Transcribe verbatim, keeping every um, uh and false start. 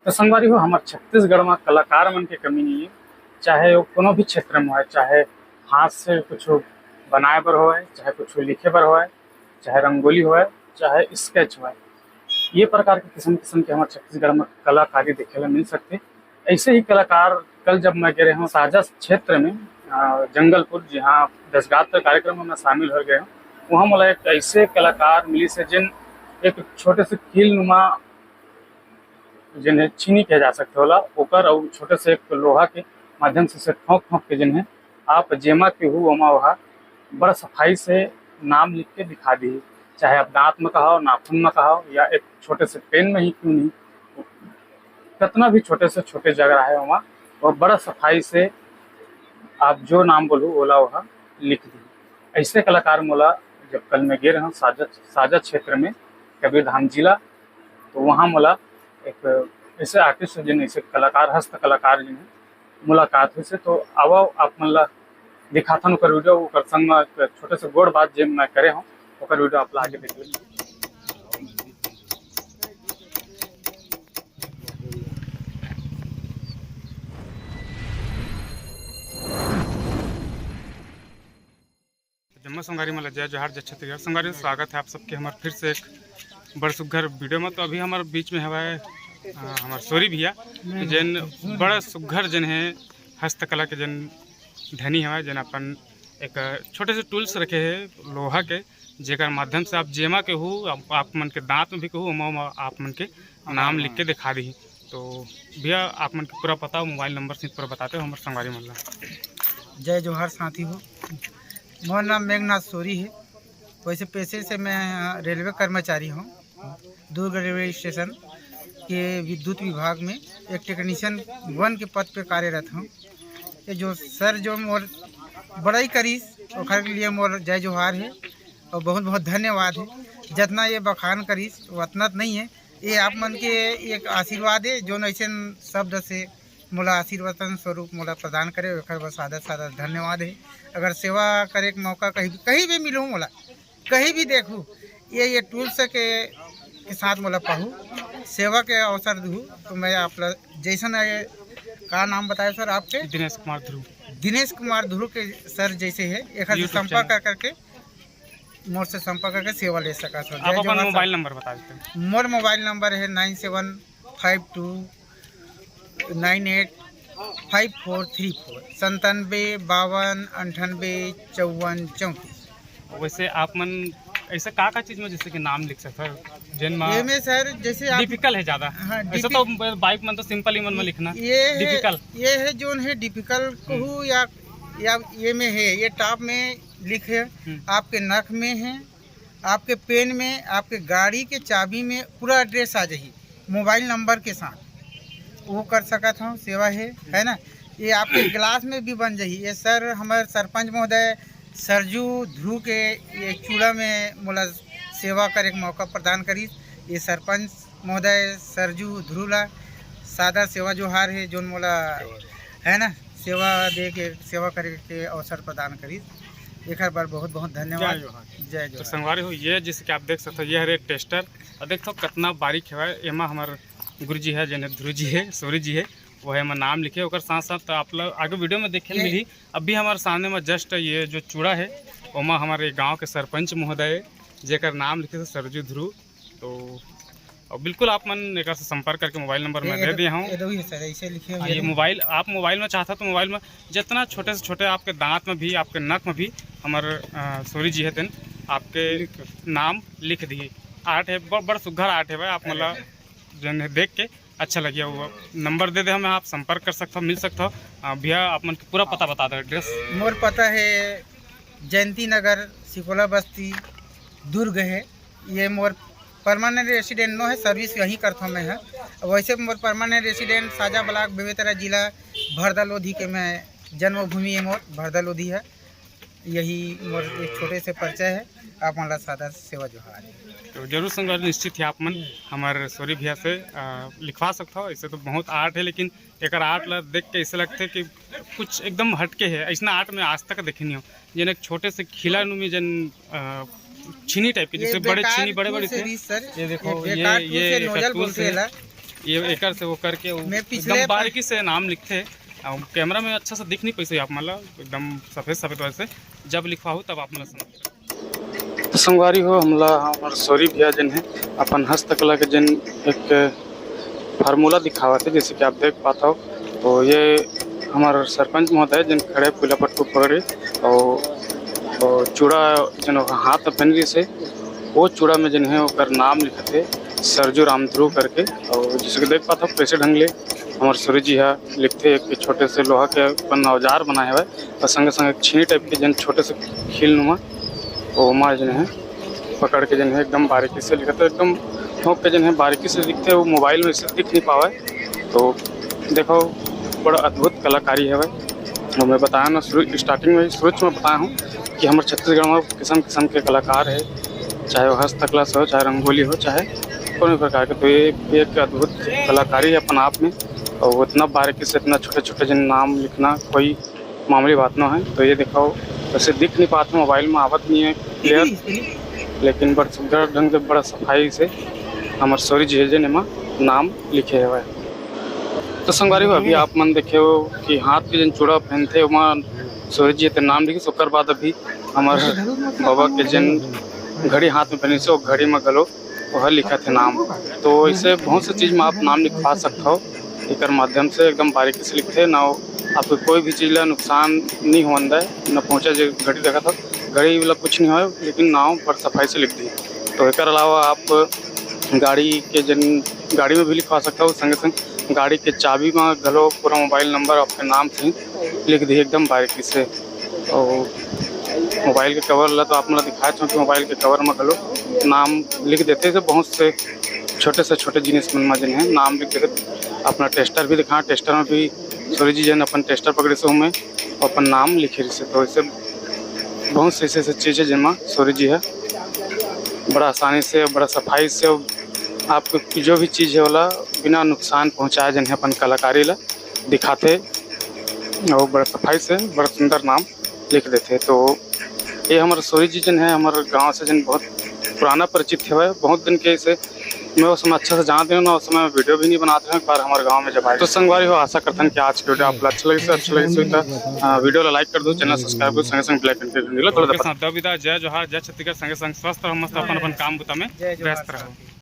तो संगवारी हो, हमर छत्तीसगढ़ म कलाकार मन के कमी नहीं है, चाहे वो कोनो भी क्षेत्र में होय, चाहे हाथ से कुछ बनाए बर होय, चाहे कुछ लिखे बर होय, चाहे रंगोली होय, चाहे स्केच होय, ये प्रकार के किस्म किस्म के हमर छत्तीसगढ़ में कलाकारी देखे ला मिल सकथे। ऐसे ही कलाकार, कल जब मैं गे रहे हूँ साजा क्षेत्र में, अ, जंगलपुर, जहाँ दसगात्र कार्यक्रम में मैं शामिल हो गए हूँ, वहाँ मोला एक ऐसे कलाकार मिलिस हे, जिन एक छोटे से कील नुमा जेन हे छीनी कहे जा सकथे ओला, ओकर अउ छोटे से एक लोहा के माध्यम से, से ठोंक ठोंक के जेन हे आप जेमा के हू ओमा ओहा बड़ा सफाई से नाम लिख के दिखा दिही। चाहे आप दांत में कहाओ, नाखून में कहाओ, या एक छोटे से पेन में ही क्यों नहीं, कतना भी छोटे से छोटे जगह है ओमा, वो बड़ा सफाई से आप जो नाम बोलू ओला ओहा लिख दिही। ऐसे कलाकार मोला जब कल मैं गे रहूँ साजा, साजा क्षेत्र में कबीर धाम जिला, तो वहाँ मोला एक ऐसे आर्टिस्ट जिन, ऐसे कलाकार, हस्त कलाकार जिन हे, मुलाकात होइस हे। तो आवव आप मन ला दिखाथन ओकर वीडियो, ओकर संग में एक छोटे से गोड़ बात जे मैं करे हूँ, ओकर वीडियो आप ला आगे देख लेंगे। जम्मो संगवारी मन ला जय जोहार, जय छत्तीसगढ़। संगवारी, स्वागत है आप सबके हमार फिर से एक बड़ सुग्घर वीडियो में। तो अभी हमार बीच में हवय, अ, हमार सोरी भैया, जेन बड़ा सुग्घर जन है, हस्तकला के जन धनी हवय, जेन अपन एक छोटे से टूल्स रखे है लोहा के, जेकर माध्यम से आप जेमा के हू, आप, आप मन के दांत में भी कहू, ओमा, ओमा आप मन के नाम लिख के दिखा दिही। तो भैया, आप मन के पूरा पता अउ मोबाइल नंबर से पूरा बताते हो हमारे संगवारी मन ला। जय जोहार साथी हो, मोर नाम मेघनाथ सोरी है। वैसे पेशे से मैं रेलवे कर्मचारी हूँ, दुर्ग रेलवे स्टेशन के विद्युत विभाग में एक टेक्नीशियन वन के पद पे कार्यरत हूँ। ये जो सर जो मोर बड़ाई करीस, ओखर के लिए मोर जय जोहार है और बहुत बहुत धन्यवाद है। जितना ये बखान करीस, वो उतना तो नहीं है, ये आप मन के एक आशीर्वाद है, जो ऐसे शब्द से मोला आशीर्वचन स्वरूप मोला प्रदान करे, ओखर बर सादर सादर धन्यवाद है। अगर सेवा करे के मौका कहीं, कहीं भी मिलू मोला, कहीं भी देखू, ये, ये टूल्स के, के साथ मोला पाहू, सेवा के अवसर दू, तो मैं आप ला, जैसन है, का नाम बताए सर आपके? दिनेश कुमार ध्रुव। दिनेश कुमार ध्रुव के सर जैसे है, एक YouTube संपर्क channel। कर करके, मोर से संपर्क करके सेवा ले सकत हो। आप जय अपन जोहार मोबाइल सर। नंबर बता देते हैं। मोर मोबाइल नंबर है nine seven five two nine eight five four three four, संतानबे बावन अंठानबे चौवन चौंतीस। वैसे आप मन ऐसे का का चीज में जैसे कि नाम लिख सकते हो, जिन में ये में सर जैसे आप डिफिकल्ट है ज्यादा? हाँ, ऐसे डिफि- तो बाइक मन तो सिंपल ही मन में लिखना। ये है, डिफिकल्ट। ये है जोन है डिफिकल्ट हम्म। कहू या, या ये में है, ये टॉप में लिखे, हम्म। आपके नख में है, आपके पेन में, आपके गाड़ी के चाबी में पूरा एड्रेस आ जाही मोबाइल नंबर के साथ, वो कर सकत हूँ, सेवा है, है ना। ये आपके ग्लास में भी बन जाही। ये सर, हमारे सरपंच महोदय सरजू ध्रुव के ये चूड़ा में मोला सेवा करे के मौका प्रदान करिस। ये सरपंच महोदय सरजू ध्रुव ला सादर सेवा जोहार है, जोन मोला, है ना, सेवा दे के, सेवा करे के अवसर प्रदान करिस। एकर बर बहुत बहुत धन्यवाद। जय जोहार। जय तो जोहार। संगवारी हो, ये जैसे कि आप देख सकते हो, ये हरे टेस्टर, और देख सकते हो कितना बारीक है। एमा हमार गुरु जी है, जेने ध्रुव जी है, सोरी जी है, वो है, एमा नाम लिखे। ओकर साथ साथ आप लोग आगे वीडियो में देखे ये मिली। अभी हमारे सामने में जस्ट ये जो चूड़ा है, ओमा हमारे गांव के सरपंच महोदय, जेकर नाम लिखे थे सरजू ध्रुव। तो और बिल्कुल आप मन एकर से संपर्क करके मोबाइल नंबर मैं ये दे देखो, दिया हूँ। ये दो ही है सर, ऐसे लिखे हुए हाँ, ये हैं। मोबाइल, आप मोबाइल में चाहता तो मोबाइल में जितना छोटे से छोटे आपके दांत में भी, आपके नक में भी हमारे, अ, सोरी जी है, तेन आपके लिख। नाम लिख दिए। आर्ट है, बड़, बड़ सुघर आर्ट है भाई। आप मतलब जन देख के अच्छा लगे, वो नंबर दे दे हमें, आप संपर्क कर सकते हो, मिल सकते हो। अ, भैया, आप मन के पूरा पता बता दो, एड्रेस। मोर पता है जयंती नगर, सिकोला बस्ती, दुर्ग है। ये मोर परमानेंट रेसिडेंट नो है, सर्विस यहीं करता हूँ मैं है। वैसे मोर परमानेंट रेसिडेंट साजा ब्लॉक, बेमेतरा जिला, भरदा लोधी के मैं जन्मभूमि है मोर, भरदा लोधी है। यही मोर एक छोटे से परिचय है, आप मन ला सादर सेवा जोहार। तो जरूर संगवारी, निश्चित ही आप मन हमारे सोरी भैया से, अ, लिखवा सकते हो। ऐसे तो बहुत आर्ट है, लेकिन एकर आर्ट ला देख के ऐसे लगते कि कुछ एकदम हटके है। ऐसा आर्ट में आज तक देखे नहीं हो, जन एक छोटे से खिला नुमी जन, अ, छीनी टाइप के, जैसे बड़े छीनी, बड़े बड़े थे। सर, ये देखो, ये ये, बेकार टूल ये से एक नोजल टूल बोलते से हैं ला। ये एकर से वो करके वो मैं पिछले एकदम बारीकी से नाम लिखथे। अउ कैमरा में अच्छा से दिख नहीं पैसे आप मन ला, एकदम सफेद सफेद वजह से। जब लिखवाहू तब आप मन ला समझ। तो संगवारी हो, हमला हमर सूरी भैया जेन हे अपन हस्तकला के जेन एक फार्मूला दिखावत हे, जैसे कि आप देख पात हो। तो ये हमर सरपंच महोदय जेन खड़े पीला पट्टू पकड़े, और, और चूड़ा जेन ओकर हाथ में पहन रहिस हे, वो चूड़ा में जेन हे ओकर नाम लिखत हे सरजू रामध्रुव करके। और जैसे कि देख पात हो, कैसे ढंग ले हमर सूरी जी हा लिखथे। एक छोटे से लोहा के अपन औजार बनाए हवय, और संगे संगे एक छीनी टाइप के जेन छोटे से खील नुमा ओमा जेन हे पकड़ के जेन हे एकदम बारीकी से लिखत हे, एकदम ठोक के जेन हे बारीकी से लिखथे। वो मोबाइल में इसे दिख नहीं पावे। तो देखो, बड़ा अद्भुत कलाकारी हवय। और मैं बताया ना, शुरू, स्टार्टिंग में, शुरू में बताया हूँ कि हमर छत्तीसगढ़ में किसम किसम के कलाकार हे, चाहे वो हस्तकला से हो, चाहे रंगोली हो, चाहे कोनो भी प्रकार के। तो ये भी एक अद्भुत कलाकारी है अपन आप में। और उतना बारीकी से इतना छोटे छोटे जेन नाम लिखना कोई मामूली बात नो है। तो ये देखो, वैसे दिख नहीं पात हे, मोबाइल में आवत नहीं है क्लियर, लेकिन बड़ सुघर ढंग से, बड़ा सफाई से हमर सूरी जी हे जेन एमा नाम लिखे हवय। तो संगवारी हो, अभी आप मन देखे हो कि हाथ के जेन चूड़ा पहनथे, ओमा सूरी जी तेन नाम लिखिस। ओकर बाद अभी हमर बाबा के जेन घड़ी हाथ में पहनिस हे, वो घड़ी में घलो ओह लिखत हे नाम। तो ऐसे बहुत से चीज में आप नाम लिखवा सकत हो। एकर माध्यम से एकदम बारीकी से लिखथे ना, आपके कोई भी चीज ला नुकसान नहीं होन दे, न पहुँचा। जे घड़ी देखत हो, घड़ी वाला कुछ नहीं होय, लेकिन नाम बड़ सफाई से लिख दी। तो एकर अलावा आप गाड़ी के जन, गाड़ी में भी लिखवा सकत हो, संगे संग गाड़ी के चाबी में घलो पूरा मोबाइल नंबर आपके नाम से लिख दी एकदम बारीकी से। और मोबाइल के कवर ला तो आप मन ला दिखाए हूँ कि मोबाइल के कवर में घलो नाम लिख देथे। ऐसे बहुत से छोटे से छोटे जिनिस मन में जेन हे नाम लिख देथे। अपना टेस्टर भी दिखा, टेस्टर में भी सूरी जी जेन अपन टेस्टर पकड़े से ओमे अपन नाम लिखे रहिसे। तो ऐसे बहुत से ऐसे ऐसे चीज हे जेमा सूरी जी हे बड़ा आसानी से, बड़ा सफाई से आपको जो भी चीज हे ओला बिना नुकसान पहुँचाए जेन हे अपन कलाकारी ला दिखाथे और बड़ा सफाई से बड़ा सुंदर नाम लिख देथे। तो ये हमर सूरी जी जेन हे हमर गाँव से जेन बहुत पुराना परिचित हवय, बहुत दिन के। इसे मैं उस समय अच्छा से जानत हूँ ना, उस समय वीडियो भी नहीं बनात रहे, पर हमर गाँव में जब आए। तो संगवारी हो, आशा करथन कि आज के वीडियो आप ला अच्छा लगिस, अच्छा लगिस होही त, अ, वीडियो ला लाइक कर दो, चैनल सब्सक्राइब करो, संगे संग बेल आइकन के घंटी ला घलो दबा दो। दव विदा, जय जोहार, जय छत्तीसगढ़, संगे संग स्वस्थ रहो, मस्त अपन अपन काम बुता में व्यस्त रहो।